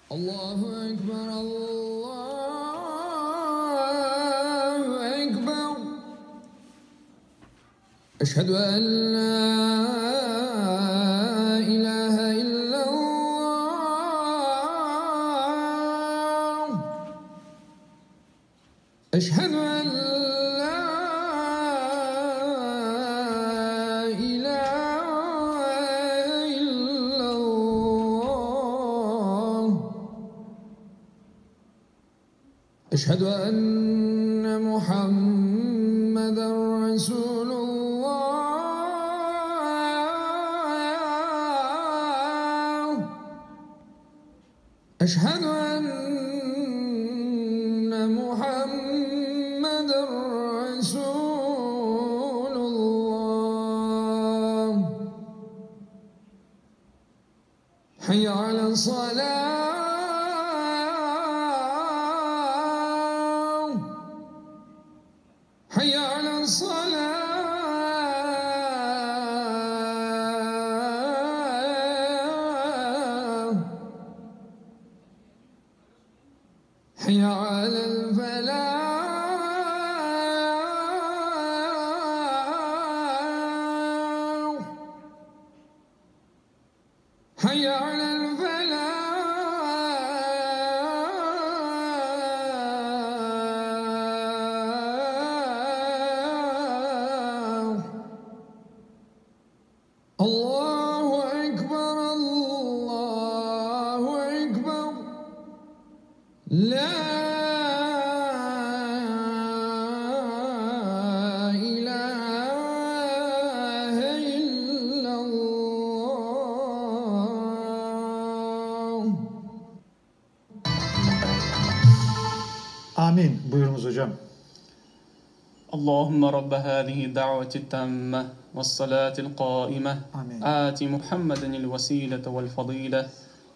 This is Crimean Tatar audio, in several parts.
Allahu Ekber, Allahu Ekber. Eşhedü en la ilahe illallah. Eşhedü en la ilahe illallah. Eşhedü enne Muhammeden Resulullah. Eşhedü enne Muhammeden Resulullah. Hayya alel salah. Hayya alel salah. Hayya alel felah. Hayya alel felah. Allahu Ekber, Allahu Ekber. La ilahe illallah. Amin. Buyurunuz hocam. اللهم رب هذه الدعوة التامة والصلاة القائمة آمين. آت محمدا الوسيلة والفضيلة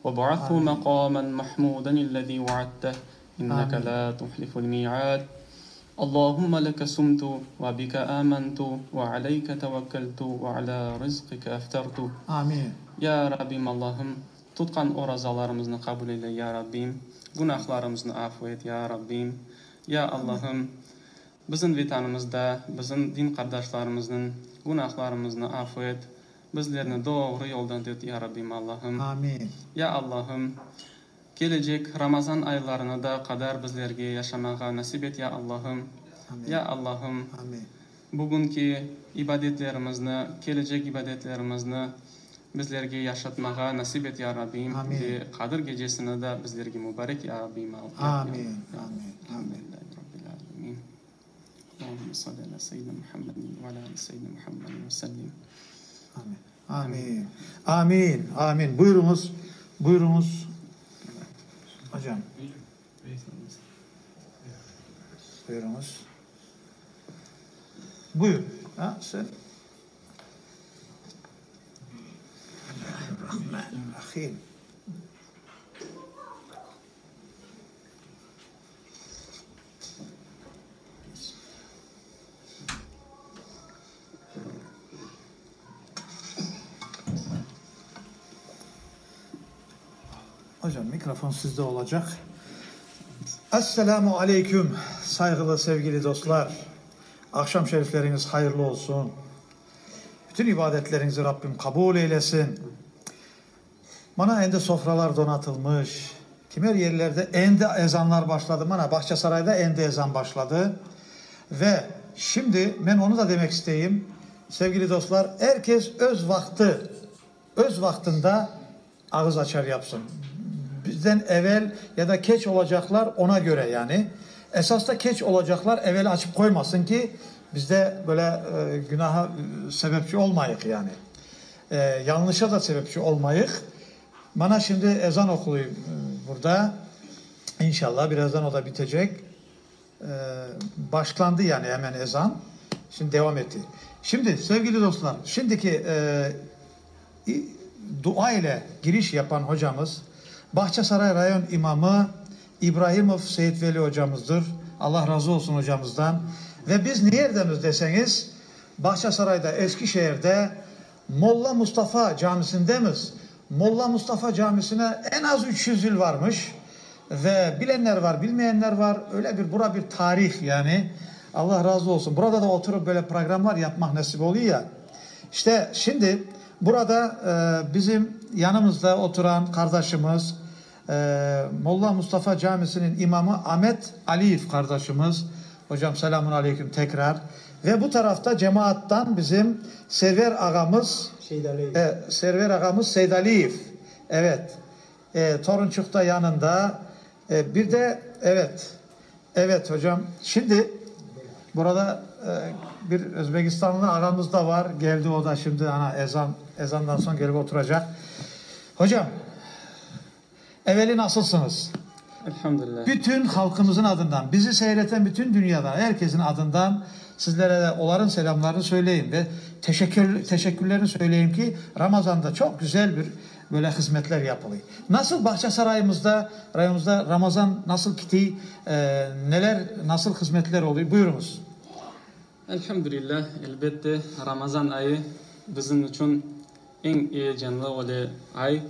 وابعثه آمين. مقاما محمودا الذي وعدته إنك آمين. لا تخلف الميعاد اللهم لك صمت وبك آمنت وعليك توكلت وعلى رزقك أفطرت Amin. Ya Rabbim Allahım, tutqan orazalarımıznı qabul eyle, Ya Rabbim, günahlarımıznı afu et, Ya Rabbim. Ya Allahım, bizim Vetanımızda, bizim din qardaşlarımıznıñ günahlarımıznı afu et, bizlerni doğru yoldan tut, Ya Rabbim Allahım. Amin. Ya Allahım, kelecek Ramazan aylarına da qadar bizlerge yaşamağa nasip et, Ya Allahım. Amin. Ya Allahım, Amin. bugünki ibadetlerimizni, kelecek ibadetlerimizni bizlerge yaşatmağa nasip et, Ya Rabbim. Amin. Ve Qadir gecesini da bizlerge mubarek, Ya Rabbim. Amin. Amin. Amin. Elhamdülillahi Rabbil alemin. Allahümme salli ala seyyidina Muhammedin ve ala ali seyyidina Muhammedin ve sellim. Amin. Amin. Amin. Amin. Buyurunuz. Buyurunuz. Hocam. Buyurunuz. Buyur. Ha, sen. Bismillahirrahmanirrahim. Hocam mikrofon sizde olacak. Esselamu Aleyküm saygılı sevgili dostlar. Akşam şerifleriniz hayırlı olsun. Bütün ibadetlerinizi Rabbim kabul eylesin. Mana endi sofralar donatılmış. Kimer yerlerde endi ezanlar başladı. Mana Bahçesaray'da endi ezan başladı. Ve şimdi ben onu da demek isteyeyim. Sevgili dostlar, herkes öz vakti, öz vaktinde ağız açar yapsın. Bizden evvel ya da keç olacaklar ona göre yani. Esas da keç olacaklar evvel açıp koymasın ki bizde böyle e, günaha e, sebepçi olmayık yani. E, yanlışa da sebepçi olmayık. Bana şimdi ezan okuluyor e, burada. İnşallah birazdan o da bitecek. E, başlandı yani hemen ezan. Şimdi devam etti. Şimdi sevgili dostlar, şimdiki e, dua ile giriş yapan hocamız Bahçesaray Rayon İmamı İbrahimov Seyit Veli hocamızdır. Allah razı olsun hocamızdan. Ve biz neredeniz deseniz Bahçesaray'da Eskişehir'de Molla Mustafa Camisi'ndemiz. Molla Mustafa camisine en az 300 yıl varmış. Ve bilenler var, bilmeyenler var. Öyle bir bura bir tarih yani. Allah razı olsun. Burada da oturup böyle programlar yapmak nasip oluyor ya. İşte şimdi burada e, bizim yanımızda oturan kardeşimiz e, Molla Mustafa Camisi'nin imamı Ahmet Aliyev kardeşimiz. Hocam selamun aleyküm tekrar. Ve bu tarafta cemaattan bizim Server ağamız Seydaliyev. E, Server ağamız Seydaliyev. Evet. E, Torunçuk da yanında. E, bir de evet. Evet hocam. Şimdi burada e, bir Özbekistanlı ağamız da var. Geldi o da şimdi ana ezan ezandan sonra gelip oturacak. Hocam evveli nasılsınız? Elhamdülillah. Bütün halkımızın adından, bizi seyreten bütün dünyadan, herkesin adından sizlere de onların selamlarını söyleyeyim ve teşekkür teşekkürlerini söyleyeyim ki Ramazan'da çok güzel bir böyle hizmetler yapılıyor. Nasıl Bahçesaray'ımızda, rayonumuzda Ramazan nasıl kiti, e, neler, nasıl hizmetler oluyor? Buyurunuz. Elhamdülillah, elbette Ramazan ayı bizim içün eñ eyecanlı öyle ay.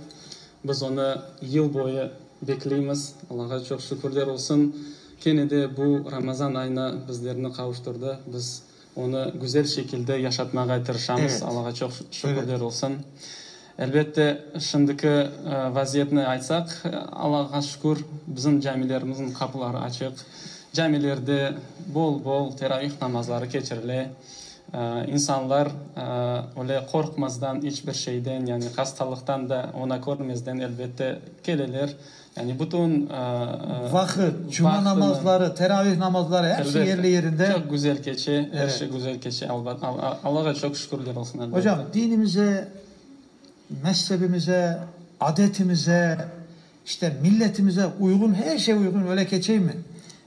Biz onı yıl boyu bekleymiz. Allahğa çoq şükürler olsun. Kene de bu Ramazan ayına bizlerni qavuştırdı. Biz onı güzel şekilde yaşatmağa tırışamız. Evet. Allahğa çoq şükürler olsun. Elbette, şimdiki vaziyetni aytsaq, Allahğa şükür, bizim camilerimizniñ qapıları açıq. Camilerde bol-bol teravih namazları keçirile. İnsanlar öyle qorqmazdan iç bir şeyden, yani hastalıqtan da ona körmezden, elbette, keleler. Yani bütün Vaqıt, cuma namazları, teravih namazları hepsi yerli yerinde. Çoq güzel keçe, er şey güzel keçe, Allahğa çoq şükürler olsun, elbette. Hocam, dinimize, mezhebimize, adetimize, işte milletimize uygun, her şey uygun öyle keçey mi?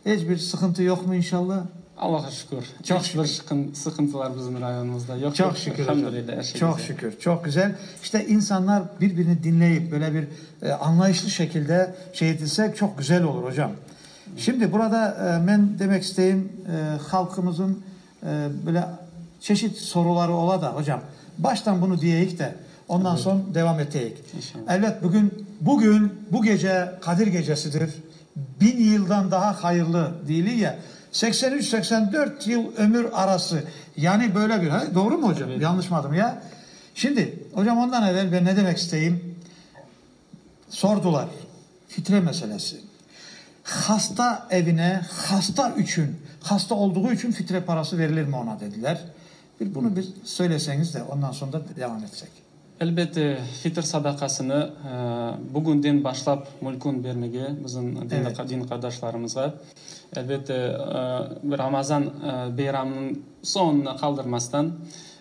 Hiçbir sıkıntı yok mu inşallah? Allahğa şükür. Çoq İç bir sıqıntılar bizim rayonımızda yoq. Çoq şükür hocam. Elhamdülillah, er şey Çoq güzel. şükür. Çoq güzel. İşte insanlar birbirini dinleyip böyle bir e, anlayışlı şekilde şey edilse çok güzel olur hocam. Şimdi burada e, ben demek isteyeyim e, halkımızın e, böyle çeşit soruları ola da hocam. Baştan bunu diyeyik de ondan sonra devam eteyik. İnşallah. Evet bugün bugün bu gece Kadir Gecesidir. 1000 yıldan daha hayırlı değil ya. 83-84 yıl ömür arası. Yani böyle bir ha, doğru mu hocam? Evet. Yanlışmadım ya. Şimdi hocam ondan evvel ben ne demek isteyeyim? Sordular. Fitre meselesi. Hasta evine hasta için, hasta olduğu için fitre parası verilir mi ona dediler. Bir bunu bir söyleseniz de ondan sonra da devam etsek. Elbette, fitr sadaqasını bugünden başlap mümkün bermege bizim din, Evet. din qardaşlarımızğa. Elbette, Ramazan bayramınıñ soñuna qaldırmastan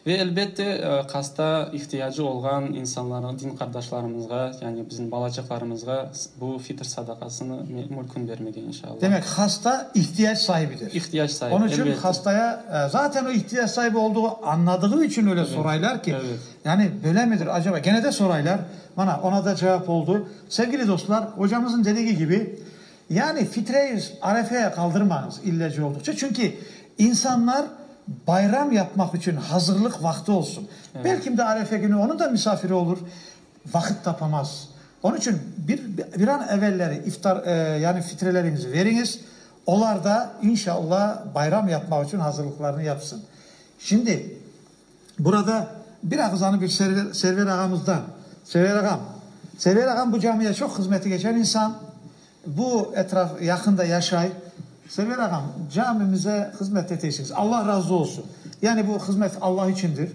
ve elbette hasta ihtiyacı olğan insanlarğa, din qardaşlarımızğa, yani bizim balaçıqlarımızğa bu fitr sadaqasını mümkün bermege inşallah. Demek hasta ihtiyaç sahibidir. İhtiyac sahibi, Onun için elbette. hastaya e, zaten o ihtiyaç sahibi olduğu anladığı için öyle soraylar ki. evet. Yani böyle midir acaba? Gene de soraylar. Bana ona da cevap oldu. Sevgili dostlar hocamızın dediği gibi yani fitreyi arefeye kaldırmayınız illeci oldukça. Çünkü insanlar bayram yapmak için hazırlık vakti olsun. Belki de arefe günü onun da misafiri olur. Vakit tapamaz. Onun için bir, bir an evvelleri iftar e, yani fitrelerinizi veriniz. Onlar da inşallah bayram yapmak için hazırlıklarını yapsın. Şimdi burada bir ağızanı bir Server, Server ağamızdan. Server ağam. Server ağam bu camiye çok hizmeti geçen insan. Bu etraf yakında yaşay. Server ağam camimize hizmet ettiysiniz. Allah razı olsun. Yani bu hizmet Allah içindir.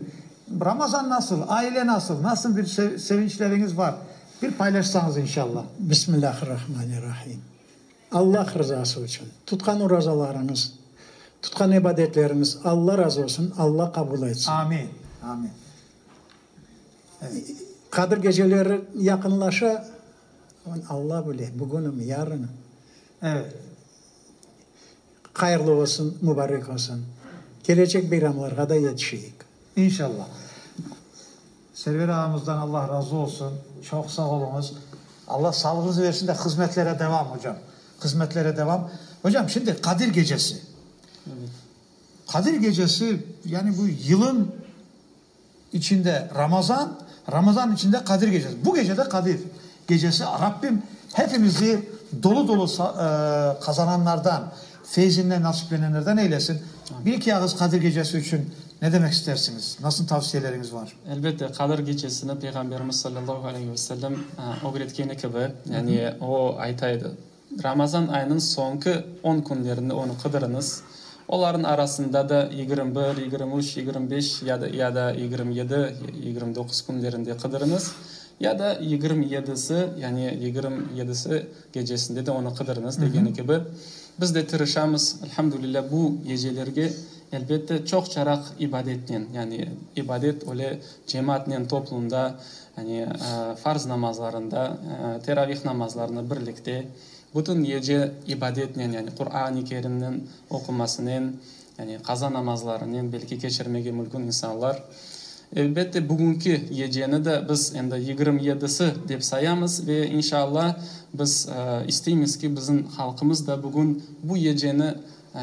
Ramazan nasıl? Aile nasıl? Nasıl bir sev- sevinçleriniz var? Bir paylaşsanız inşallah. Bismillahirrahmanirrahim. Allah rızası içün tutqan orazalarıñız, tutqan ibadetleriñiz Alla razı olsun, Alla qabul etsin. Amin. Amin. Qadir geceleri yaqınlaşa, Alla bile, bugünmi, yarınmı. Evet. Hayırlı olsun, mubarek olsun. Kelecek bayramlarğa da yetişeyik. İnşallah. Server ağamızdan Allah razı olsun. Çok sağ olunuz. Allah sağlığınızı versin de hizmetlere devam hocam. Hizmetlere devam. Hocam şimdi Kadir Gecesi. Kadir Gecesi yani bu yılın içinde Ramazan. Ramazan içinde Qadir gecesi. Bu gece de Qadir gecesi. Rabbim hepimizi dolu-dolu qazananlardan, feyzinden nasiplenenlerden eylesin. Bir iki ağız Qadir gecesi içün ne demek istersiñiz? Nasıl tavsiyeleriñiz var? Elbette, Qadir gecesini Peyğamberimiz salâllahu aleyhi ve sellem ögretkeni kibi, yani o ayta edi, Ramazan ayınıñ soñki on künlerinde onı qıdırıñız. Olarnıñ arasında da 21, 23, 25 ya da ya da 27, 29 künlerinde qıdırıñız, ya da 27-si, yani 27-si gecesinde de onı qıdırıñız, degeni kibi. Biz de tırışamız, elhamdülilâ, bu gecelerge, elbette, çoqçaraq ibadetnen, yani ibadet öyle cemaatnen, toplumda, Yani, farz namazlarında, teravih namazlarını birlikte, bütün gece ibadetnen, yani Quran-ı Kerimniñ oqumasınen, yani qaza namazlarınen belki keçirmege mümkün insanlar. Elbette, bugünki geceni de biz endi 27-si dep sayamız ve inşallah biz isteymiz ki, bizim halqımız da bugün bu geceni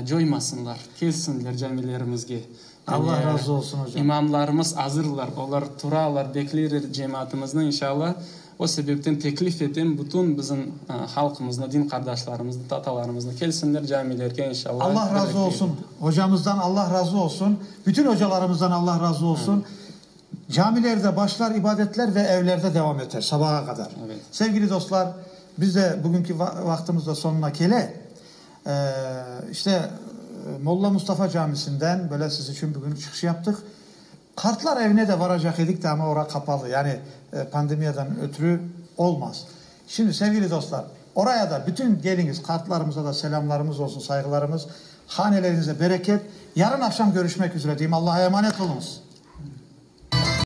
coymasınlar, kelsinler camilerimizge. Allah razı olsun, ocam. İmamlarımız azırlar, olar turalar, bekleyler cemaatımıznı, inşallah. O sebepten teklif etem bütün bizim halqımıznı, din qardaşlarımıznı, tatalarımıznı, kelsinler camilerge, inşallah. Allah razı olsun. Ocamızdan Allah razı olsun. Bütün ocalarımızdan Allah razı olsun. Camilerde başlar ibadetler ve evlerde devam eter sabağa qadar. Evet. Sevgili dostlar, biz de bugünki vaqtımız da soñuna kele. İşte, Molla Mustafa camisinden böyle siz içün bugün çıqış yaptıq. Qartlar evine de varacaq edik de, amma ora qapalı, yani pandemiyadan ötrü olmaz. Şimdi, sevgili dostlar, oraya da bütün keliñiz, qartlarımıza da selâmlarımız olsun, sayğılarımız. Haneleriñize bereket. Yarın aqşam körüşmek üzre deyim. Allaha emanet oluñız.